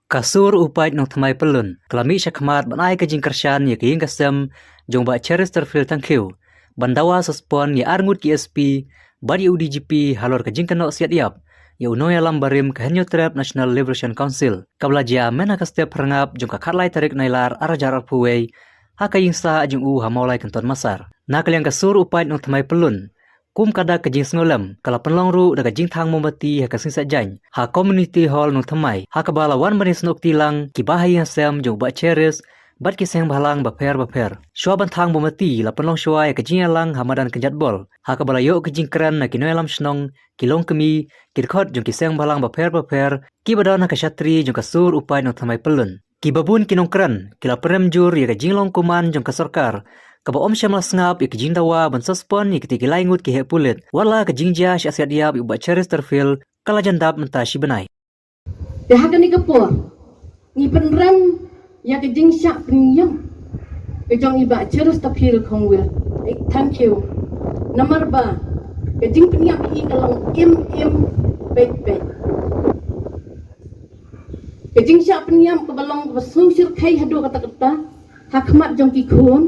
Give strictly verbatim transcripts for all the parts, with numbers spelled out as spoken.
Ka sur u paid Nongthymmai Pyllun ka la mih sha khmat ban ai ka jingkyrshan ïa ka ïing ka sem jong Bah Cheristerfield Thangkhiew ban dawa suspend ïa arngut ki S P bad ïa u D G P halor ka jingkynnoh siat ïap ïa u nongïalam barim ka Hynñiewtrep National Liberation Council, kaba la jia mynha ka step phyrngap jong ka khatlai tarik Nailar arhajar arphew wei ha ka ïing sah jong u ha Mawlai Kynton Massar. Na ka liang ka sur u paid Nongthymmai Pyllun, kum ka dak ka jingsngewlem, ka la pynlong ruh da ka jingthang mombati ha ka sngi Saitjaiñ ha Community Hall Nongthymmai, ha kaba la wan ban ïasnoh kti lang kiba ha ïing ha sem jong u Bah Cheris bad ki seng bhalang bapher bapher. Shuwa ban thang mombati la pynlong shuwa ïa ka jingïalang ha madan kynjat bol, ha kaba la ïoh ka jingkren na ki nongïalam shnong, ki longkmie, ki dkhot jong ki seng bhalang bapher bapher kiba don ha ka shatri jong ka sur u paid Nongthymmai Pyllun. Kiba bun ki nongkren ki la pynrem jur ïa ka jinglong kuman jong ka sorkar, kaba ym shym la sngap ïa ka jingdawa ban suspend ïa kitei ki lai ngut ki heh pulit, wat la ka jingjia shah siat ïap ïa u Bah Cheristerfield ka la jan dap mynta shi bnai. Te ha kane ka por ngi pynrem ïa ka jingshah pynïap ka jong i Bah Cheristerfield Khongwir. Eh, thank you. Namar ba ka jingpynïap ïa i ka long im im peit peit. Ka jingshah pynïap kaba long kaba sngewshyrkhei haduh katta katta ha khmat jong ki khun,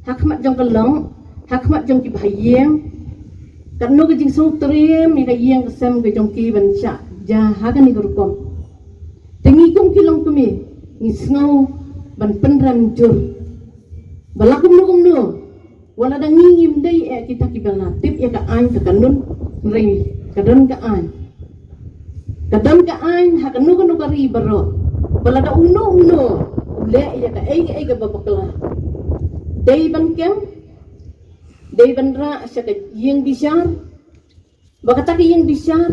ha khmat jong ka lok, ha khmat jong ki bahaïing. Katno ka jingsngewtriem ïa ka ïing ka sem ka jong ki ban shah jia ha kane ka rukom. Te ngi kum ki longkmie ngi sngew ban pynrem jur ba la kumno kumno, wat la da ngi ngim dei eh kita kiba la tip ïa ka aiñ ka kanun, hynrei ka don ka aiñ. Ka don ka aiñ ha kano kano ka ri baroh. Ba la da uno uno u leh ïa kaei kaei kaba bakla, dei ban kem, dei ban rah sha ka ïing bishar. Ba kata ka ïing bishar,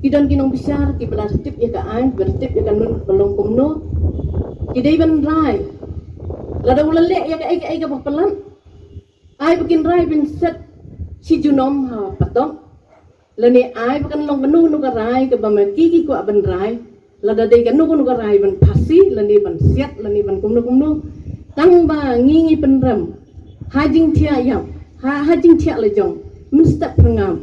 ki don ki nongbishar kiba la tip ïa ka aiñ, ba la tip ïa ka kanun ba long kumno, ki dei ban rai. Lada u la leh ïa kaei kaei kaba palat, ai ba kin rai ban set shi junom ha pateng. Lane ai ba kan long kano kano ka rai kaba ma ki ki kwah ban rai. Lada dei kano kano ka rai ban phasi, lane ban siat, lane ban kumno kumno. Tang ba ngi ngi pynrem ha jingthiah ïap, ha, ha jingthiah lajong mynstep phyrngap.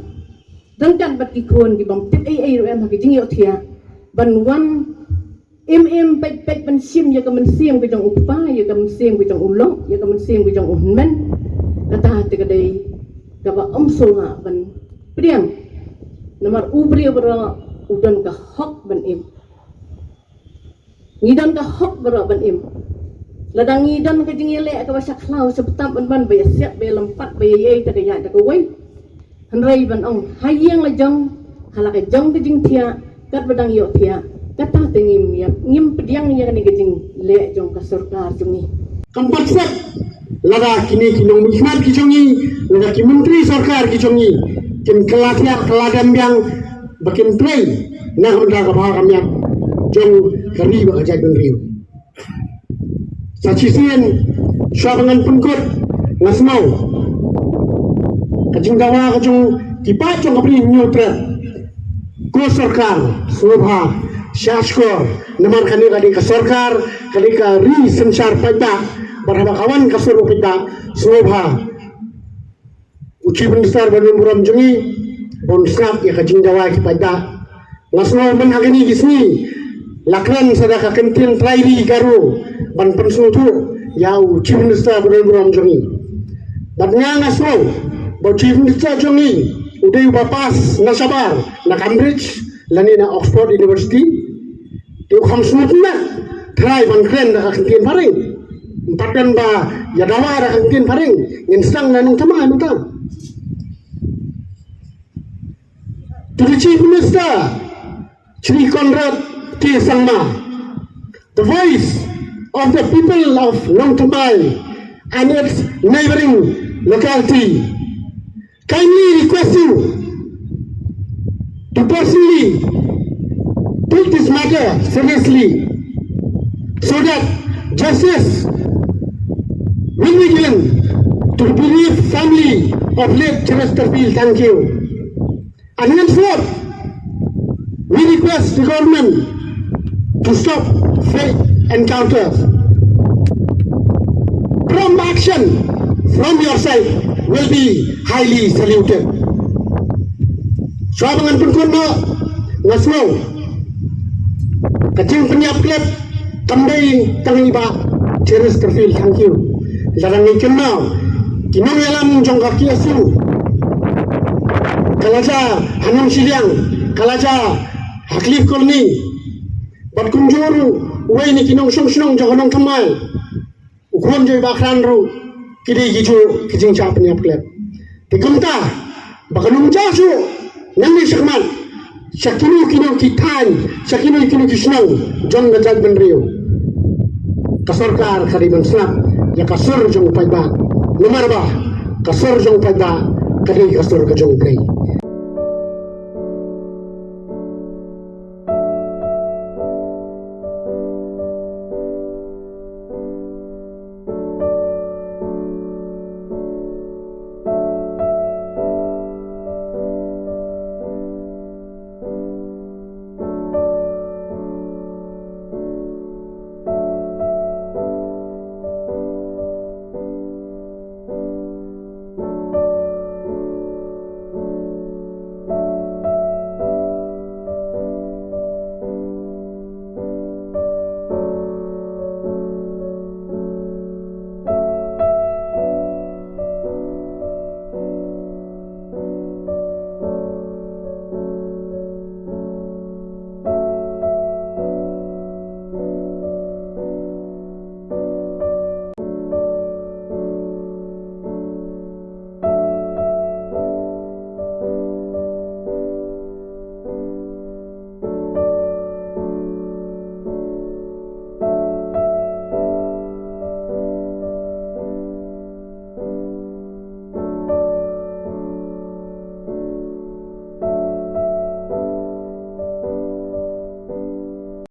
Ryngkat bad ki khun ki bym tip ei ei ruh em ha ki jingïohthiah, ban wan im im peit peit ban shim ïa ka mynsiem ka jong u kpa, ïa ka mynsiem ka jong u lok, ïa ka mynsiem ka jong u hynmen. Kata te ka dei kaba ym sngewbha ban pdiang. Namar u briew baroh u don ka hok ban im. Ngi don ka hok baroh ban im. Lada ngi don ka jingïaleh kaba sha khlaw sha btap ban ban ba ïa siat ba ïa lympat ba ïa ïeit da ka ïaid da kawei. Hynrei ban ong ha ïing lajong, ha la ka jong ka jingthiah, katba dang ïohthiah, kata te ngim ïa, ngim pdiang ïa kane ka jingleh jong ka sorkar jong ngi. Kam pat set lada kine ki nongmihkhmat ki jong ngi, lada ki myntri sorkar ki jong ngi kin kylla thiah kylla dem biang ba kin trei na ka bynta ka bha ka miat jong ka ri bad ka jaitbynriew. Sa shisien shuwa ba ngan pynkut, nga sngew ka jingdawa ka jong ki paid jong ka Hynñiewtrep, ko sorkar, sngewbha shah shkor, namar kane ka dei ka sorkar, ka dei ka ri synshar paidbah. Bad haba ka wan ka sur u paidbah, sngewbha u Chief Minister ba don burom jong ngi un sngap ïa ka jingdawa ki paidbah. Nga sngew mynha kine ki sngi la kren sa da ka kyntien trai ri Garo ban pynsngewthuh ïa u Chief Minister ba don burom jong ngi. Bad nga nga sngew ba u Chief Minister jong ngi u dei uba pass na shabar na Cambridge lane na Oxford University. Te u kham sngewtynnat trai ban kren da ka kyntien phareng. Ym pat kren ba ïa dawa da ka kyntien phareng. Ngin sdang na Nongthymmai mynta. To the Chief Minister, Shri Conrad K Sangma, the voice of the people of Nongthymmai and its neighboring locality, kindly request you to personally take this matter seriously so that justice will be given to the bereaved family of late Chesterfield Thangkhiew. And henceforth, we request the government to stop fake encounters. Prompt action from your side will be highly saluted. Shuwa ba ngan pynkut noh, nga sngew Ka jingpynïap klet kam dei tang ïa i bah Chesterfield Thangkhiew. Lada ngi kynmaw ki nongïalam jong ka K S U, ka la jia ha Nongshiliang, ka la jia ha Cliff Colony, bad kumjuh ruh uwei na ki nongshong shnong jong ka Nongthymmai, u khun jong i bah Khran ruh, ki dei kijuh ki jingshah pynïap klet. Te kumta ba kan ym jia shuh nangne shakhmat sha kino kino ki thaiñ, sha kino kino ki shnong jong ka jaitbynriew, ka sorkar ka dei ban sngap ïa ka sur jong u paidbah. Namar ba ka sur jong u paidbah ka dei ka sur ka jong U Blei.